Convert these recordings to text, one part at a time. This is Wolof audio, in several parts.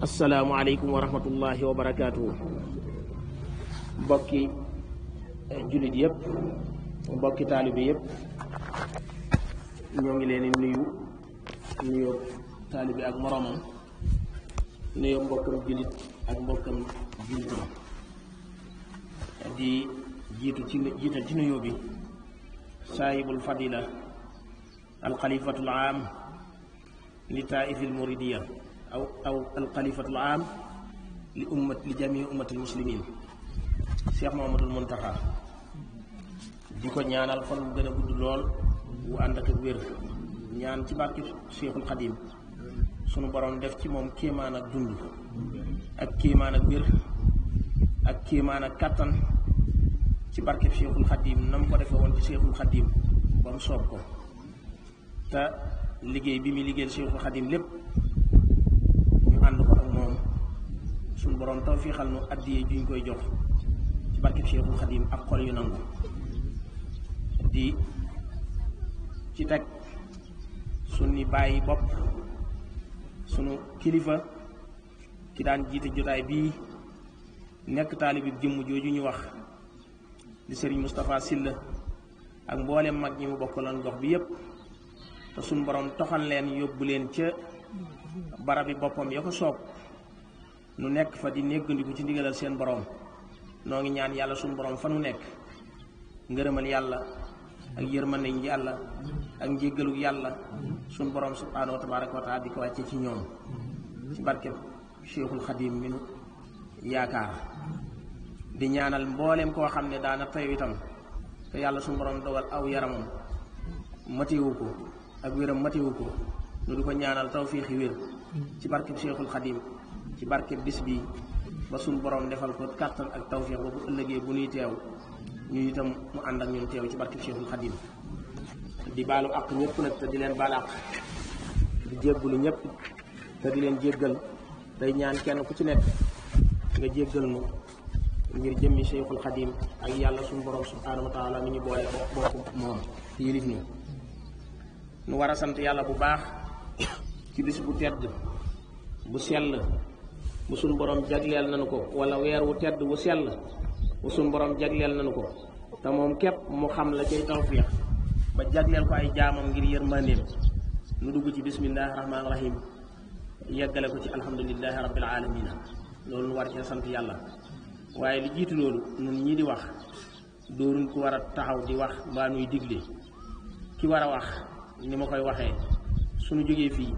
asalaamualeykum wa rahmatullahi wa barakaatu. mbokki jullit yëpp, mbokki taalibe yëpp, ñoo ngi leen di nuyoo taalibe ak moroomam, nuyoo mbokkam jullit ak mbokkam jullitam, di jiital ci nuyoo bi saahibul fadila alxalifatul aam li taaifil muridiya aw alxalifatul aam li jamii ummatil muslimin Cheikh Mouhamadoul Mountakha, di ko ñaanal fan mu gën a gudd lool wu ànd ak wér, ñaan ci barke Cheikhul Khadim sunu borom def ci moom kéemaan ak dund ak kéemaan ak wér ak kéemaan ak kàttan ci barke Cheikhul Khadim na mu ko defee woon ci Cheikhul Khadim ba mu soob ko, te liggéey bi muy liggéeyal Cheikhul Khadim lépp ñu ànd ko ak moom sunu borom tawfiixal nu addiyee juñ koy jox ci barke Cheikhul Khadim ak xol yu nangu. di ci teg sunu bàyyi bopp, sunu kilifa ki daan jiite jotaay bii nekk taalibi jëmm jooju ñu wax di Serigne Moustapha Sylla ak mboolem mag ñi mu bokkaloon gox bi yépp, te sunu borom toxal leen yóbbu leen ca barabi boppam ya ko soob nu nekk fa di néggandiku ci ndigalal seen borom. noo ngi ñaan yàlla sunu borom fa nu nekk ngërëmal yàlla ak yërmande yàlla ak njéggalu yàlla sunu borom subhaanahu wa tabaaraka wa taala di ko wàcce ci ñoom ci barkeb Cheikhul Khadim mi nu yaakaar. di ñaanal mbooleem koo xam ne daana teew itam te yàlla sunu borom dogal aw yaramam matiwu ko ak wéram matiwu ko, nu di ko ñaanal tawfiixi wér ci barkeb Cheikhul Khadim ci barkeb bis bi, ba sunu borom defal ko kàttan ak tawfiix ba bu ëllëgee bu nuy teew ñu itam mu ànd ak ñun teew ci barkeb Cheikhul Khadim. di baalu àq ñëpp nag te di leen baal àq, di jéggalu ñëpp te di leen jéggal, tey ñaan kenn ku ci nekk nga jéggal nu ngir jëmmi Cheikhul Khadim ak yàlla suñu borom subhaanahu wa taala mi ñu boole bokk moom yilif ni nu war a sant yàlla bu baax ci bis bu tedd bu sell bu suñu borom jagleel nañu ko, wala weer wu tedd bu sell bu suñu borom jagleel nañu ko, te moom képp mu xam la cay tawfiix ba jagleel ko ay jaamam ngir yërmandeem. nu dugg ci bismillaahi rahmaani rahiim yeggale ko ci alhamdulillahi rabbil aalamiina. loolu nu war cee sant yàlla. waaye li jiitu loolu nun ñii di wax dooruñ ko war a taxaw di wax mbaa nuy digle. ki war a wax ni ma koy waxee suñu jógee fii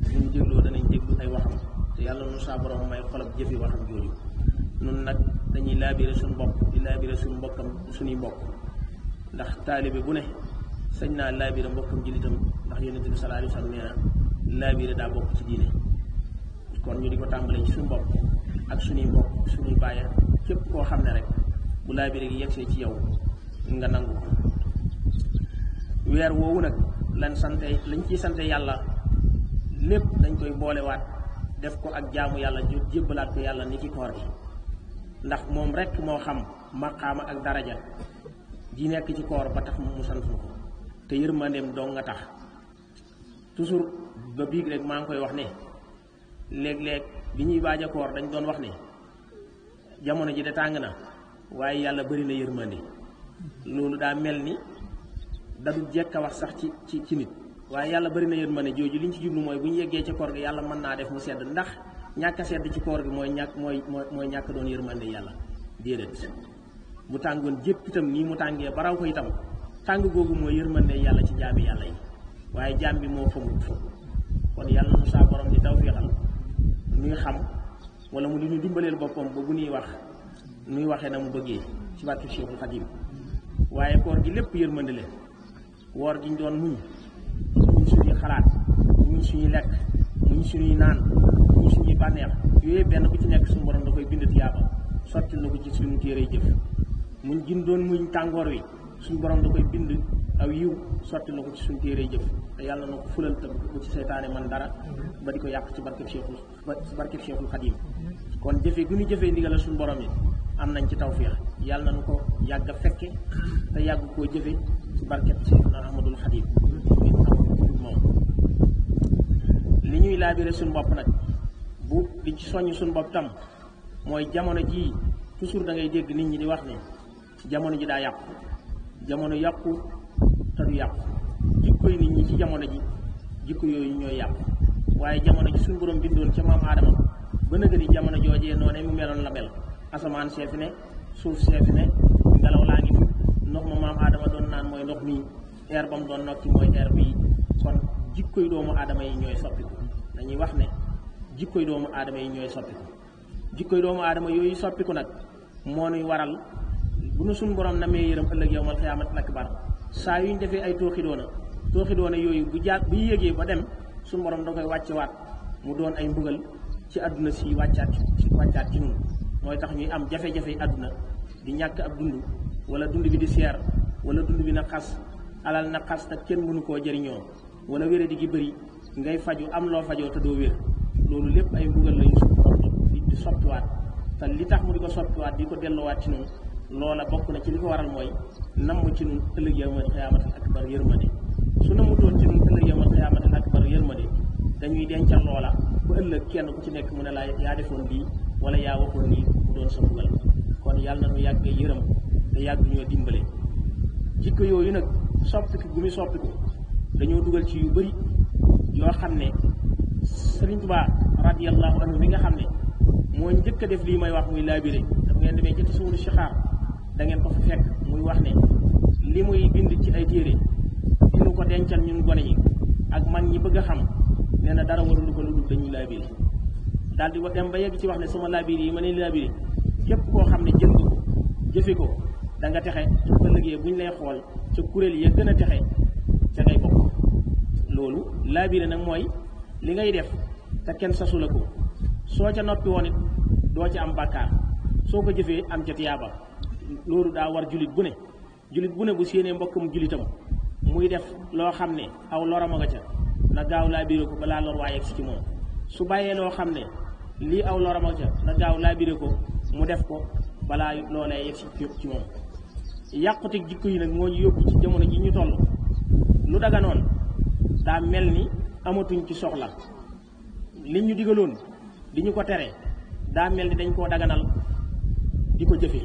suñu dégloo danañ déglu ay waxam, te yàlla nu saa borom may xolab jëfi waxam jooju. nun nag dañuy laabire suñu bopp di laabire suñu mbokkam suñuy mbokk, ndax taalibe bu ne sañ naa laabire mbokkam jullitam, ndax yonent bi sallallahu alayhi wa sallam nee na laabire daa bokk ci diine. kon ñu di ko tàmbalee ci suñu bopp ak suñuy mbokk suñuy bàyyi képp koo xam ne rek bu laabire gi yegsee ci yow nga nangu ko. weer woowu nag lañ ciy sante yàlla lépp dañ koy boolewaat def ko ak jaamu yàlla jébbalaat ko yàlla ni ki koor gi, ndax moom rek moo xam maqaama ak daraja di nekk ci koor ba tax mu sant ko, te yërmandeem dong nga tax. toujours ba biig rek maa ngi koy wax ne léeg-léeg bi ñuy waaj a koor dañ doon wax ne jamono ji de tàng na waaye yàlla bari na yërmande. loolu daa mel ni da du jekk a wax sax ci nit, waaye yàlla bari na yërmande jooju liñ ci jublu mooy bu ñu yeggee ci koor gi yàlla mën naa def mu sedd, ndax ñàkk a sedd ci koor gi mooy ñàkk doon yërmande yàlla déedéet. bu tàngoon jépp itam nii mu tàngee baraw ko itam tàng googu mooy yërmande yàlla ci jaami yàlla yi, waaye jaam bi moo famut fa. kon yàlla nu saa borom di tawfiixal nuy xam wala mu di ñu dimbaleel boppam ba bu nuy wax nuy waxee na mu bëggee ci barke Cheikhul Khadim. waaye koor gi lépp yërmande leen. woor gi ñu doon muñ suñuy xalaat, muñ suñuy lekk, muñ suñuy naan, muñ suñuy bànneex, yooyu benn bu ci nekk suñu borom da koy bind tiyaaba sotti na ko ci suñu téere jëf. muñ gin doon muñ tàngoor wi suñu borom da koy bind aw yiw sotti na ko ci suñu téere jëf, te yàlla na ko fulal te bu ci seytaane man dara ba di ko yàq ci barkeb Cheikhul Khadim. kon jëfe gu ñu jëfee ndigal suñu borom yi am nañ ci tawfiix. yàlla nañu ko yàgg a fekke te yàgg koo jëfe ci barkeb Cheikhuna Ahmadul Khadim moom li ñuy laabire suñu bopp nag bu di ci soññ suñu bopp tam mooy jamono jii toujours da ngay dégg nit ñi di wax ne jamono ji daa yàqu jamono yàqu te du yàqu jikkoy nit ñi ci jamono ji jikko yooyu ñooy yàqu waaye jamono ji suñu borom bindoon ca maam aadama ba nëga ni jamono joojee noonu mu meloon la mel asamaan see fi ne suuf see fi ne ngelaw laa ngi fi ndox ma maam aadama doon naan mooy ndox mii air ba mu doon nokki mooy air bii kon jikkoy doomu aadama yi ñooy soppiku dañuy wax ne jikkoy doomu aadama yi ñooy soppiku jikkoy doomu aadama yooyu soppiku nag moo nuy waral bu nu suñ borom namee yërëm ëllëg yawmal xiyaamatil akbar saa yu ñu defee ay tooxi doona yooyu bu yéegee ba dem suñu borom da koy wàcce waat mu doon ay mbugal ci àdduna si wàccaat ci ñun mooy tax ñuy am jafe-jafe àdduna di ñàkk ab dund wala dund bi di seer wala dund bi na xas alal na xas te kenn mënu koo jëriñoo wala wéradi gi bëri ngay faju am loo fajoo te doo wér loolu lépp ay mbugal lañu di soppiwaat te li tax mu di ko soppiwaat di ko delloowaat ci ñun loola bokk na ci li ko waral mooy namm ci ñun ëllëg yawmal xiyaamatil akbar yërmande su nammutoon ci ñun ëllëg yawmal xiyaamatil akbar yërmande dañuy dencal loola ba ëllëg kenn ku ci nekk mu ne la yaa defoon lii wala yaa waxoon lii mu doon sa mbugal kon yàlla na nu yàgg yërëm te yàgg ñoo dimbale jikko yooyu nag soppiku gu muy soppiku dañoo dugal ci yu bëri yoo xam ne Sëriñ Tuubaa radiyallahu anhu mi nga xam ne moo njëkk a def lii may wax muy laabire daf ngeen demee ci tasawuru sixaar da ngeen ko fa fekk muy wax ne li muy bind ci ay téere di nu ko dencal ñun gone yi ak mag ñi bëgg a xam nee na dara warul ko lu dul dañuy laabire daal di dem ba yegg ci wax ne sama laabire yi ma ne laabire képp koo xam ne jënd ko jëfe ko da nga texe su ëllëgee bu ñu lay xool ca kuréel ya gën a texe ca ngay bokk loolu laabire nag mooy li ngay def te kenn sasu la ko soo ca noppi woon it doo ca am bàkkaar soo ko jëfee am ca tiyaaba loolu daa war julit bu ne bu séenee mbokkam julitam muy def loo xam ne aw lorama nga ca na gaaw laabire ko balaa lor waa yegg si ci moom su bàyyee loo xam ne lii aw lorama nga ca na gaaw laabire ko mu def ko balaa loolee yegg si ci moom yàqute jikko yi nag moo ñu yóbbu ci jamono ji ñu toll lu daga noonu daa mel ni amatuñ ci soxla li ñu digaloon di ñu ko tere daa mel ni dañ koo daganal di ko jëfe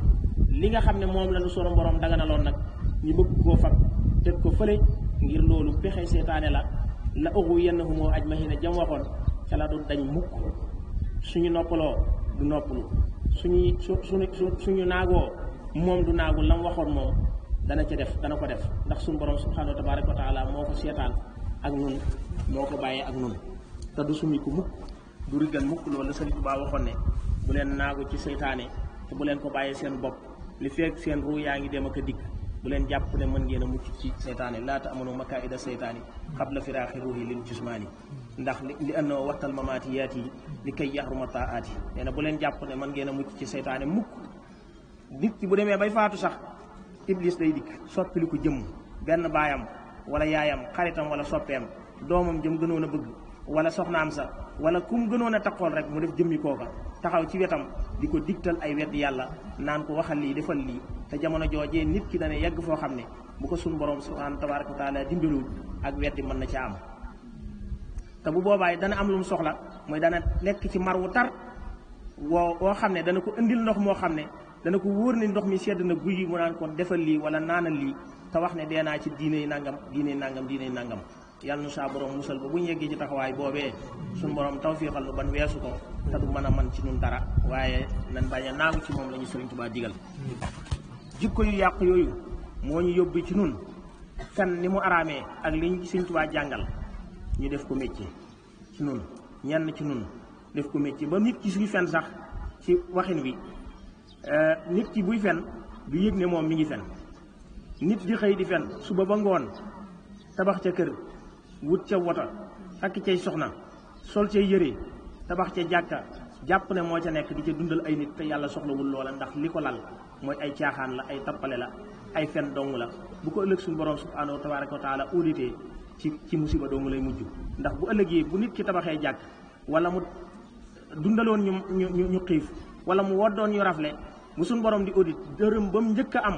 li nga xam ne moom la nu sunu borom daganaloon nag ñu bëgg koo fab teg ko fële ngir loolu pexe seetaane la ughwiyannahum ajmahiina jam waxoon ca la doon dañ mukk suñu noppaloo du noppalu suñu naagoo moom du naagu lam waxoon moom dana ca def dana ko def ndax suñu borom subhaanahu wa tabaaraka wa taala moo ko seetaan ak nun moo ko bàyyee ak nun te du sumi ko mukk du riggan mukk loolu la Sëriñ Tuubaa waxoon ne bu leen naagu ci seytaane te bu leen ko bàyyee seen bopp li fekk seen ruu yaa ngi dem ak a dikk bu leen jàpp ne mën ngeen a mucc ci seytaane laata amanu makaida seytaani qabla firaaxi ruuhi lil jusmaani ndax li annoo waxtal mamaati yaati li kay yaxruma taati nee na bu leen jàpp ne mën ngeen a mucc ci seytaane mukk nit ki bu demee bay faatu sax iblis day dikk soppili ko jëmm benn baayam wala yaayam xaritam wala soppeem doomam jëm gënoon a bëgg wala soxnaam sa wala kum gënoon a taxool rek mu def jëmmi kooka taxaw ci wetam di ko digtal ay weddi yàlla naan ko waxal lii defal lii te jamono joojee nit ki dana yegg foo xam ne bu ko suñ borom subhaanahu tabaaraka wa taala dimbalul ak weddi mën na ca am te bu boobaay dana am lu mu soxla mooy dana nekk ci mar wu tar woo xam ne dana ko indil ndox moo xam ne dana ko wóor ne ndox mi sedd na guy mu naan ko defal lii wala naanal lii te wax ne dee naa ci diine nangam yàlla nu saa borom musal ba bu ñu yeggee ci taxawaay boobee suñu borom tawfiixal nu ban weesu ko te du mën a man ci nun dara waaye nan bañ a naagu ci moom la ñu Sëriñ Tuubaa digal jikko yu yàq yooyu moo ñu yóbbu ci nun fen ni mu araamee ak li ñu Sëriñ Tuubaa jàngal ñu def ko métier ci nun ñenn ci nun def ko métier ba nit ki suy fen sax ci waxin wi nit ki buy fen du yëg ne moom mi ngi fen nit di xëy di fen suba ba ngoon tabax ca kër wut ca wota takk cay soxna sol cay yëre tabax ca jàkka jàpp ne moo ca nekk di ca dundal ay nit te yàlla soxlawul loola ndax li ko lal mooy ay caaxaan la ay tappale la ay fen dong la bu ko ëllëg suñu borom subhaanahu tabaaraka wa taala audité ci musiba dong lay mujj ndax bu ëllëgee bu nit ki tabaxee jàkk wala mu dundaloon ñu xiif wala mu woddoon ñu rafle bu suñu borom di audit dërëm ba mu njëkk a am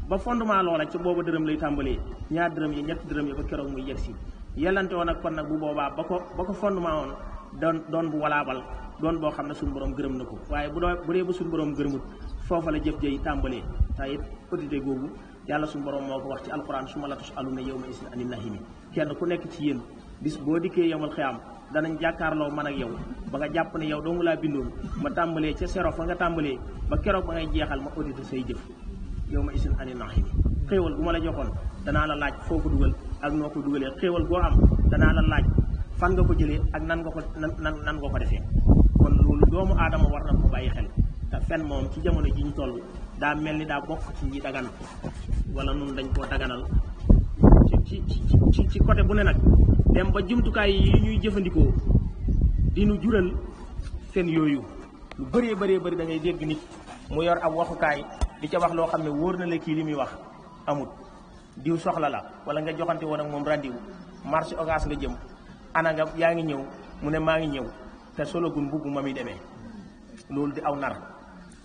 ba fondement loola ca booba dërëm lay tàmbalee ñaar dërëm yi ñetti dërëm yi ba keroog muy yegg si yellante woon ak kon nag bu boobaa ba ko fondement woon doon bu walaabal doon boo xam ne suñu borom gërëm na ko waaye bu dee ba suñu borom gërëmut foofa la jëf jëy tàmbalee te it audité googu yàlla suñu borom moo ko wax ci alquran summa la tus'aluna yawma isin anin nahimi kenn ku nekk ci yéen bis boo dikkee yawmal xiyaam danañ jàkkaarloo man ak yow ba nga jàpp ne yow dong laa bindoon ma tàmbalee ca sero fa nga tàmbalee ba keroog ba ngay jeexal ma audité say jëf yawma isin anin nahimi xéewal bu ma la joxoon danaa la laaj foo ko dugal ak noo ko dugalee xéewal boo am danaa la laaj fan nga ko jëlee ak nan nga ko defee kon loolu doomu aadama war na ko bàyyi xel te fen moom ci jamono ji ñu toll daa mel ni daa bokk ci ñi dagan wala nun dañ koo daganal ci côté bu ne nag dem ba jumtukaay yi ñuy jëfandikoo di nu jural fen yooyu lu bëree bëri da ngay dégg nit mu yor ab waxukaay di ca wax loo xam ne wóor na la kii li muy wax amut diw soxla la wala nga joxante woon ak moom rendez-vous marché Ocass nga jëm ana nga yaa ngi ñëw mu ne maa ngi ñëw te sologun mbubb ma muy demee loolu di aw nar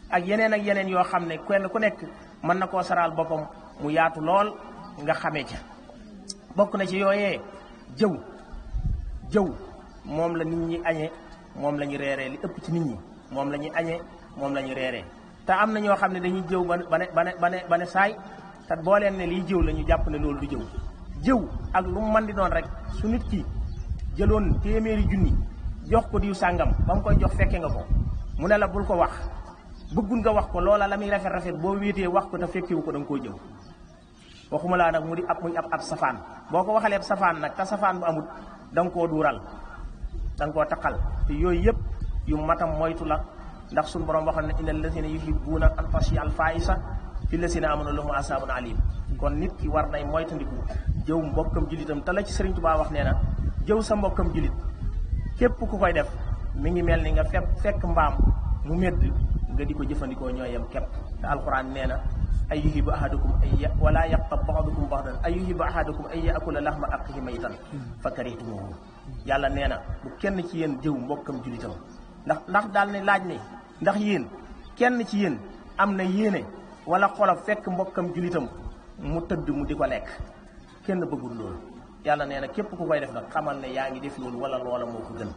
ak yeneen yoo xam ne kenn ku nekk mën na koo saraal boppam mu yaatu lool nga xamee ca bokk na ci yooyee jëw moom la nit ñi añee moom la ñu reeree li ëpp ci nit ñi moom la ñuy añee moom la ñu reeree te am na ñoo xam ne dañuy jëw ba ne saay te boo leen ne lii jëw la ñu jàpp ne loolu du jëw ak lu mu mën di doon rek su nit ki jëloon téeméeri junni jox ko diw sàngam ba mu koy jox fekke nga ko mu ne la bul ko wax bëggul nga wax ko loola la muy rafet boo wéetee wax ko te fekkewu ko da nga koo jëw waxuma laa nag muy ab safaan boo ko waxalee ab safaan nag te safaan bu amut da nga koo duural da nga koo taqal te yooyu yëpp yu matam moytu la ndax suñu borom waxoon ne innal lazina yuhibbuuna an tashia al fahisha fi lazina amanu lahum asaabun alim kon nit ki war nay moytandiku jëw mbokkam julitam te la ci Sëriñ Tuubaa wax nee na jëw sa mbokkam julit képp ku koy def mi ngi mel ni nga fekk mbaam mu medd nga di ko jëfandikoo ñooyam képp te alquran nee na ay yuhibbu ahadukum wala yaqtab ba'dukum ba'dan ay yuhibbu ahadukum ay yaakula lahma axiihi maytan fa karihtumuhu yàlla nee na bu kenn ci yéen jëw mbokkam julitam ndax daal ne laaj ne ndax yéen kenn ci yéen am na yéene wala xolof fekk mbokkam julitam mu tëdd mu di ko lekk kenn bëggul loolu yàlla nee na képp ku koy def nag xamal ne yaa ngi def loolu wala loola moo ko gën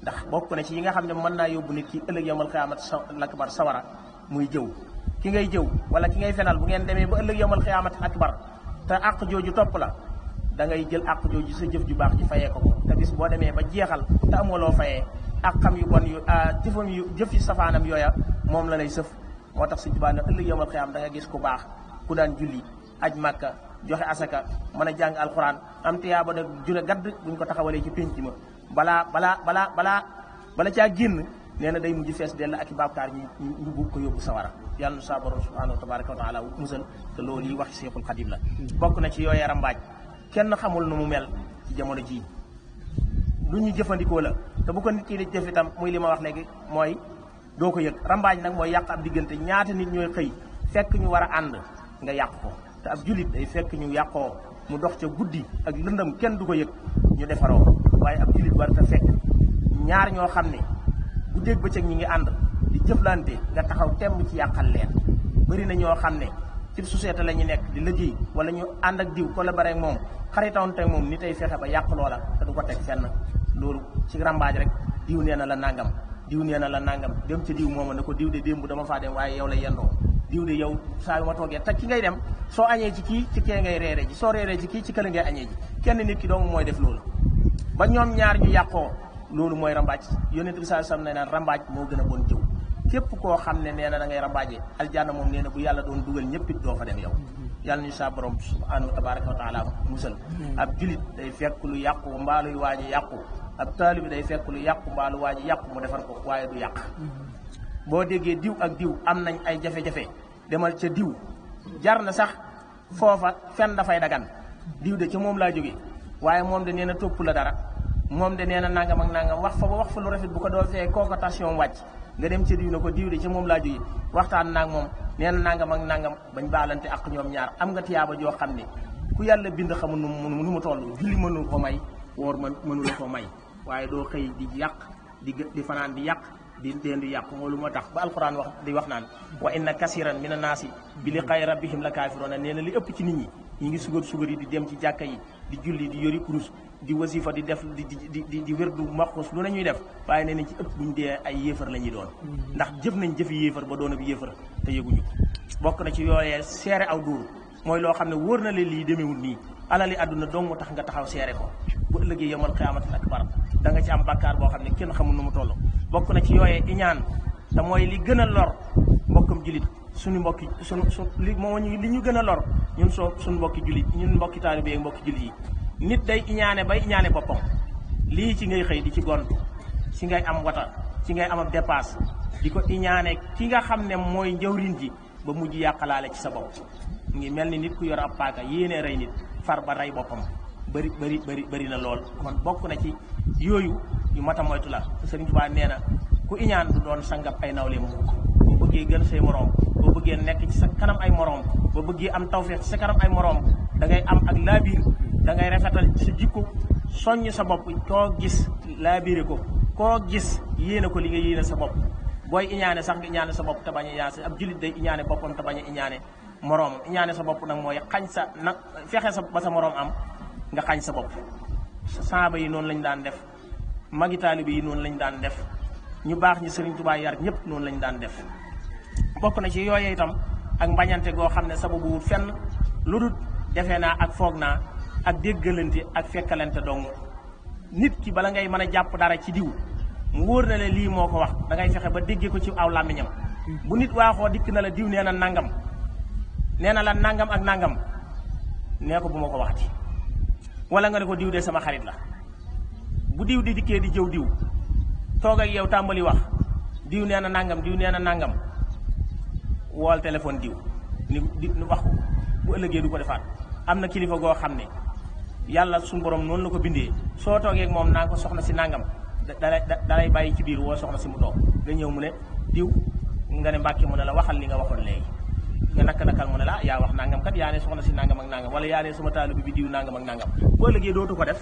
ndax bokk na ci yi nga xam ne mën naa yóbbu nit ki ëllëg yawmal xiyaamati akbar sawara muy jëw ki ngay jëw wala ki ngay fenal bu ngeen demee ba ëllëg yawmal xiyaamati akbar te àq jooju topp la da ngay jël àq jooju sa jëf ju baax ji fayee ko te bis boo demee ba jeexal te amoo loo fayee ak xam yu bon yu jëf yi safaanam yooya moom la lay sëf moo tax Sëñ Tuubaa ne ëllëg yawmal xiyaam da nga gis ku baax ku daan julli aj màkka joxe asaka mën a jàng alxuraan am tiyaaba nag jure gadd buñ ko taxawalee ci pénc ma bala caa génn nee na day mujj fees dell ak i baabkaar ñu bugg ko yóbbu sawara yàlla na saa borom subhanahu tabaraka wa taala musal te loolu yi wax Seexul Xadiim la bokk na ci yooyee rambaaj kenn xamul nu mu mel ci jamono jii lu ñu jëfandikoo la te bu ko nit ki di jëf itam muy li ma wax léegi mooy doo ko yëg rambaaj nag mooy yàq ab diggante ñaata nit ñooy xëy fekk ñu war a ànd nga yàq ko te ab julit day fekk ñu yàqoo mu dox ca guddi ak lëndëm kenn du ko yëg ñu defaroo waaye ab julit war ta fekk ñaar ñoo xam ne guddeeg bëccëg ñi ngi ànd di jëflante nga taxaw temm ci yàqal leen bëri na ñoo xam ne ci société la ñu nekk di liggéey wala ñu ànd ak diw collaboré ak moom xaritoon teg moom ni tey fexe ba yàq loola te du ko teg fenn loolu ci rambaaj rek diw nee na la nangam diw nee na la nangam dem ca diw mooma ne ko diw de démb dama faa dem waaye yow la yendoo diw de yow saa yu ma toogee te ki ngay dem soo añee ci kii ci kee ngay reeree ji soo reeree ci kii ci kële ngay añee ji kenn nit ki dong mooy def loolu ba ñoom ñaar ñu yàqoo loolu mooy rambaaj yonent bi sallallahu alayhi wasallam nee na rambaaj moo gën a bon jëw képp koo xam ne nee na da ngay rambaajee aljanna moom nee na bu yàlla doon dugal ñëpp it doo fa dem yow yàlla ñu sa borom subhanahu tabaraka wa taala musal ab julit day fekk lu yàqu mbaaluy waaji yàqu ab taalibi day fekk lu yàqu mbaalu waaji yàqu mu defar ko waaye du yàq boo déggee diw ak diw am nañ ay jafe-jafe demal ca diw jar na sax foofa fen dafay dagan diw de ca moom laa jógee waaye moom de nee na topp la dara moom de nee na nangam ak nangam wax fa lu rafet bu ko doo fee kooko tension wàcc nga dem ca diw na ko diw de ca moom laa jógee waxtaan naag moom nee na nangam ak nangam bañ baalante ak ñoom ñaar am nga tiyaaba joo xam ne ku yàlla bind xamul nu mu toll julli mënul ko may woor mënul ko may waaye doo xëy di yàq di fanaan di yàq di yàq loolu moo tax ba alquran wax naan wa inna kasiran mina naasi bi liqaay rabbihim la kaafiroona nee na li ëpp ci nit ñi ngi sugar yi di dem ci jàkka yi di julli di yori kurus di wasifa di def di wérdu maxus lu nañuy def waaye nee nañ ci ëpp buñ dee ay yéefar la ñuy doon ndax jëf nañ jëfi yéefar ba doon ab yéefar te yëguñu bokk na ci yooyee seere aw duur mooy loo xam ne wóor na leen lii demewul nii alali àdduna dong mu tax nga taxaw seere ko bu ëllëgee yomal xiyaamatul akbar da nga ci am bakkaar boo xam ne kenn xamul nu mu toll bokk na ci yooyee iñaan te mooy li gën a lor mbokkam julit suñu mbokki li ñu gën a lor ñun suñu mbokki julit ñun mbokki taalibe ak mbokki julit yi nit day iñaane bay iñaane boppam lii ci ngay xëy di ci gontu ci ngay am wata ci ngay am ab dépasse di ko iñaane ki nga xam ne mooy njëwriñ ji ba mujj yàqalaale ci sa bopp ngi mel ni nit ku yor ab paaka yéenee rey nit far ba rey boppam bëri na lool kon bokk na ci yooyu yu mat a moytu la Sëriñ Tuubaa nee na ku iñaan du doon sangab ay nawle mu boo bëggee gën say moroom boo bëggee nekk ci sa kanam ay moroom boo bëggee am tawfeex ci sa kanam ay moroom da ngay am ak laabiir da ngay rafetal sa jikko soññ sa bopp koo gis laabiire ko koo gis yéene ko li nga yéene sa bopp booy iñaane sax nga iñaane sa bopp te bañ a iñaane ab jullit day iñaane boppam te bañ a iñaane moroom iñaane sa bopp nag mooy xañ sa nag fexe sa ba sa moroom am nga xañ sa bopp saaba yi noonu lañ daan def magi taalibe yi noonu lañ daan def ñu baax ñi Sëriñ Tuubaa yar ñëpp noonu lañ daan def bokk na ci yooyu itam ak mbañante goo xam ne sababu wut fenn lu dul defee naa ak foog naa ak déggalante ak fekkalante dong nit ki bala ngay mën a jàpp dara ci diw mu wóor na le lii moo ko wax da ngay fexe ba déggee ko ci aw làmmiñam bu nit waaxoo dikk na la diw nee na nangam nee na la nangam ak nangam nee ko bu ma ko waxati wala nga ne ko diw de sama xarit la bu diw di dikkee di jëw diw toog ak yow tàmbali wax diw nee na nangam diw nee na nangam wool téléphone diw ni wax ko bu ëllëgee du ko defaat am na kilifa goo xam ne yàlla suñu borom noonu la ko bindee soo toogee ak moom naa ko soxna si nangam dalay bàyyi ci biir woo soxna si mu toog nga ñëw mu ne diw nga ne mbàkke mu ne la waxal li nga waxoon léegi nga nakal mu ne la yaa wax nangam kat yaa ne soxna si nangam ak nangam wala yaa ne sama taalibe bi diw nangam ak nangam boo ëllëgee dootu ko def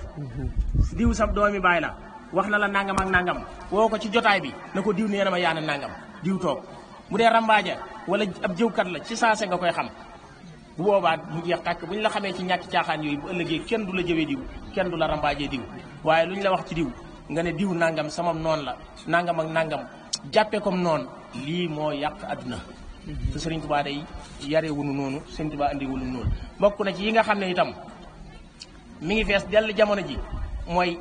diw sa doomi baay la wax na la nangam ak nangam woo ko ci jotaay bi na ko diw nee na ma yaa ne nangam diw toog bu dee rambaaja wala ab jëwkat la ci saase nga koy xam bu boobaa mu jeex tàkk bu ñu la xamee ci ñàkk caaxaan yooyu bu ëllëgee kenn du la jëwee diw kenn du la rambaajee diw waaye lu ñu la wax ci diw nga ne diw nangam sama noon la nangam ak nangam jàppee comme noonu lii moo yàq adduna te Sëriñ Tuubaa day yarewunu noonu Sëriñ Tuubaa andiwunu noonu bokk na ci yi nga xam ne itam mi ngi fees dell jamono ji mooy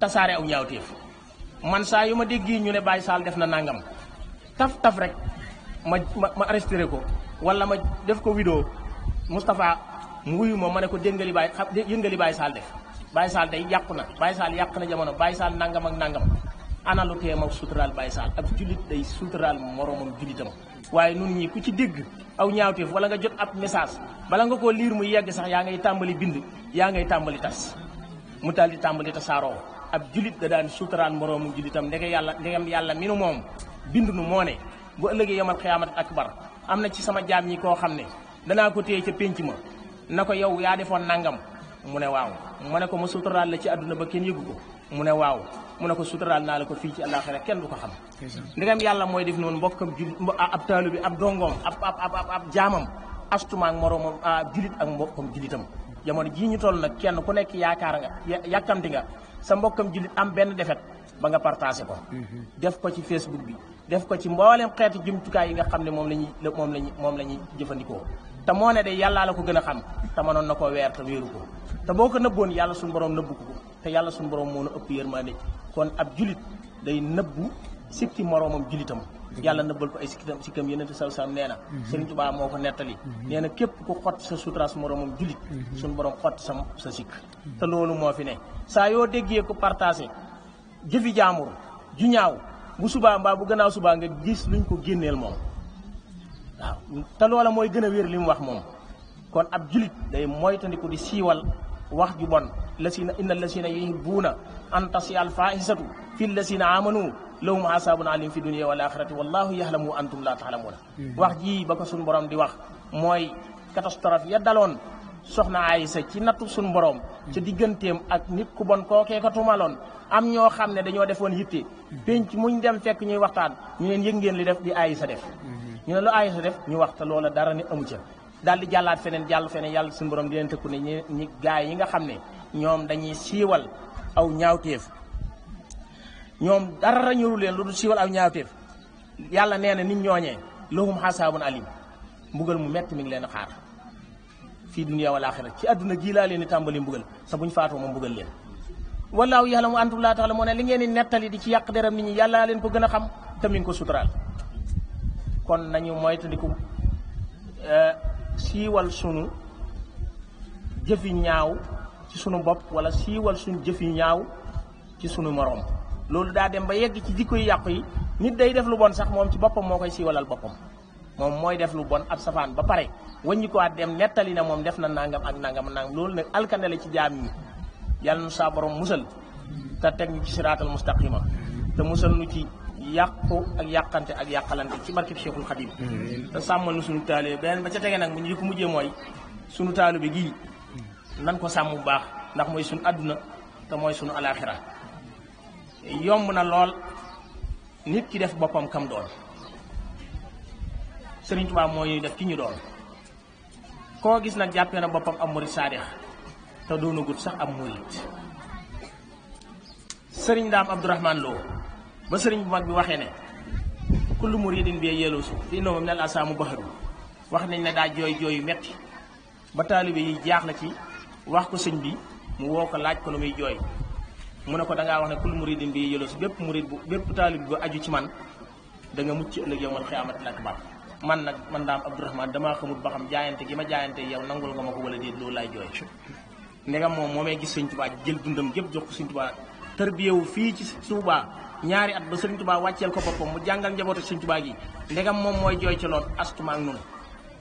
tasaare aw ñaawteef man saa yu ma dégg ñu ne Baye Sall def na nangam taf rek ma arrêté ko wala ma def ko vidéo Moustapha mu wuyu ma ne ko déngali Baye xam yëngali Baye Sall def Baye Sall day yàqu na Baye Sall yàq na jamono Baye Sall nangam ak nangam ana lu tee ma suturaal Baye Sall ab jullit day suturaal moroomam jullitam waaye nun ñi ku ci dégg aw ñaawteef wala nga jot ab message bala nga koo liir muy yegg sax yaa ngay tàmbali bind yaa ngay tàmbali tas mu daal di tàmbali tasaaroo ab jullit da daan suturaal moroomam jullitam ndegam yàlla mi nu moom bind nu moo ne bu ëllëgee yomal xiyaamat akbar am na ci sama jaam ñi koo xam ne danaa ko téye ca pénc ma na ko yow yaa defoon nangam mu ne waaw mu ne ko ma suturaal la ci àdduna ba kenn yëgu ko mu ne waaw mu ne ko suturaal naa la ko fii ci àllaaxira kenn du ko xam ndegam yàlla mooy def noonu mbokkam julit ab taalu bi ab dongoom ab jaamam astumaak moroomam julit ak mbokkam julitam jamono jii ñu toll nag kenn ku nekk yaakaar nga yàkkamti nga sa mbokkam julit am benn defet ba nga partagé ko def ko ci Facebook bi def ko ci mboolem xeeti jumtukaay yi nga xam ne moom la ñuy jëfandikoo te moo ne de yàllaa la ko gën a xam te mënoon na koo weer te wéeru ko te boo ko nëbboon yàlla suñu borom nëbbu ko te yàlla suñu borom moo na ëpp yërmande kon ab julit day nëbbu sikki moroomam julitam yàlla nëbbal ko ay sikkam Yonent bi sallallahu alayhi wasallam nee na Sëriñ Tuubaa moo ko nettali nee na képp ku xott sa sutura su moroomam julit suñu borom xott sa sikk te loolu moo fi ne saa yoo déggee ko partagé jëfi jaamur ju ñaaw bu subaa mbaa bu gannaaw subaa nga gis luñ ko génneel moom waaw te loola mooy gën a wér li mu wax moom kon ab julit day moytandiku di siiwal wax ju bon inna lasina yuhibbuuna an tasiya al fahisatu fi lasina amanu lahum asabun alim fi dunya wal axirati wallahu yaxlamu wa antum la taxlamuuna wax ji ba ko suñ borom di wax mooy catastrophe ya daloon soxna Aysa ci nattu suñ borom ca digganteem ak nit ku bon kookee ko tumaloon am ñoo xam ne dañoo defoon yitte penc muñ dem fekk ñuy waxtaan ñu leen yëg ngeen li def di Aysa def ñu ne lu Aysa def ñu wax te loola dara ni amu ca daal di jàllaat feneen jàll feneen yàlla suñu borom di leen tëkku ne ñi gaay yi nga xam ne ñoom dañuy siiwal aw ñaawteef ñoom dara ñëru leen lu dul siiwal aw ñaawteef yàlla nee na nit ñooñee lahum xasaabun alim mbugal mu metti mi ngi leen a xaar fii dunya wal axira ci àdduna gii laa leen di tàmbali mbugal sa buñ faatoo ma mbugal leen wallaahu ya'lamu antum laa ta'lamuun li ngeen di nettali di ci yàq deram nit ñi yàlla leen ko gën a xam te mi ngi ko suturaal kon nañu moytandiku siiwal sunu jëfi ñaaw ci sunu bopp wala siiwal sunu jëfi ñaaw ci sunu moroom loolu daa dem ba yegg ci jikko yu yàqu yi nit day def lu bon sax moom ci boppam moo koy siiwalal boppam moom mooy def lu bon ab safaan ba pare wàññi ko at dem nettali na moom def na nangam ak nangam loolu nag alkande la ci jaam ñi yàlla nu saa borom musal te teg ñu ci siraatal mustaqima te musal nu ci yàqu ak yàqante ak yàqalante ci barkeb Cheikhul Khadim te sàmmal nu suñu taalibe beneen ba ca tege nag mu ñu ko mujjee mooy suñu taalibe gii nan ko sàmm bu baax ndax mooy suñu àdduna te mooy suñu alaxira yomb na lool nit ki def boppam kam doon Sëriñ Tuubaa mooy def ki ñu doon koo gis nag jàppee na boppam am murid saadix te doonagut sax am murid sëriñ Daam Abdourahman Lo ba sëriñ bu mag bi waxee ne kullu muridin bi yeeloosu fi no moom nel asaamu baxaru wax nañ ne daa jooy jooy yu metti ba taalibe yi jaax na ci wax ko sëñ bi mu woo ko laaj ko lu muy jooy mu ne ko dangaa wax ne kullu muridin bi yeeloosu bépp murid bu bépp taalibe bu aju ci man da nga mucc ëllëg yawmal xiyaamati akbar man nag man Daam Abdourahman damaa xamut ba xam jaayante gi ma jaayante yow nangul nga ma ko wala déet loolu laay jooy ndegam moom moomee gis sëñ Tuubaa jël dundam gépp jox ko sëñ Tuubaa tërbiyewu fii ci Tuubaa ñaari at ba sëriñ Tuubaa wàcceel ko boppam mu jàngal njabootu sëñ Tuubaa gi ndegam moom mooy jooy ci lool astuma ak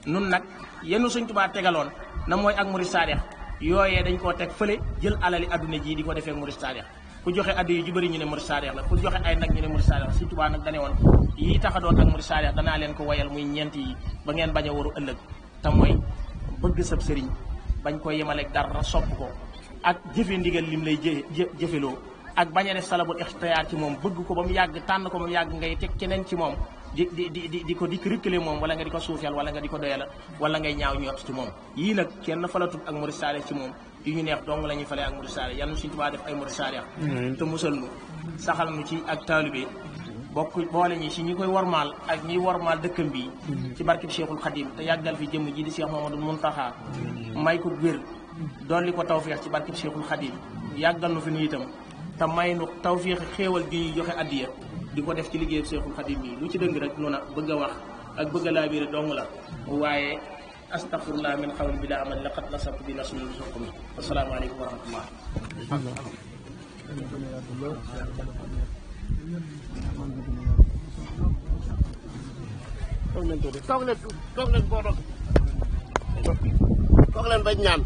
nun nag yenu sëñ Tuubaa tegaloon na mooy ak murid saadex yooyee dañ koo teg fële jël alali adduna ji di ko defee murid saadex ku joxe addi yu ju bëri ñu ne murid saadex la ku joxe ay nag ñu ne murid saadex la sëñ Tuubaa nag dane woon yii tax a doon ak murid saadex danaa leen ko wayal muy ñeent yi ba ngeen bañ a waru ëllëg te mooy bëgg sab sëriñ bañ ko yemaleeg dara sopp ko ak jëfe ndigal lim lay jëfeloo ak bañ a def salabul ixtiyaar ci moom bëgg ko ba mu yàgg tànn ko ba mu yàgg ngay teg keneen ci moom di ko rikkale moom wala nga di ko suufeel wala nga di ko doyala wala ngay ñaaw ñoot ci moom yii nag kenn falatut ak murid saalix ci moom yu ñu neex dong la ñuy falee ak murid saalix yal na Sëriñ Tuubaa def ay murid saalix te musal nu saxal nu ci ak taalibe bokk boole ñi si ñi koy wormaal ak ñiy wormaal dëkkam bi ci barkeb Cheikhul Khadim te yàggal fi jëmm ji di Cheikh Mamadou Muntaxa may ko wér dolli ko tawfeex ci barkeb Cheikhul Khadim yàggal nu fi nu itam te may nu tawfeex xéewal gi ñuy joxe addiya di ko def ci liggéeyu Cheikhul Khadim yi lu ci dëng rek noona bëgg a wax ak bëgg a laabiire dong la waaye astaghfirullah min xawlin bila amal laqad nasabtu bi nasmi suqmi asalaamaaleykum wa rahmatullah toog leen boo doog toog leen bañ ñaan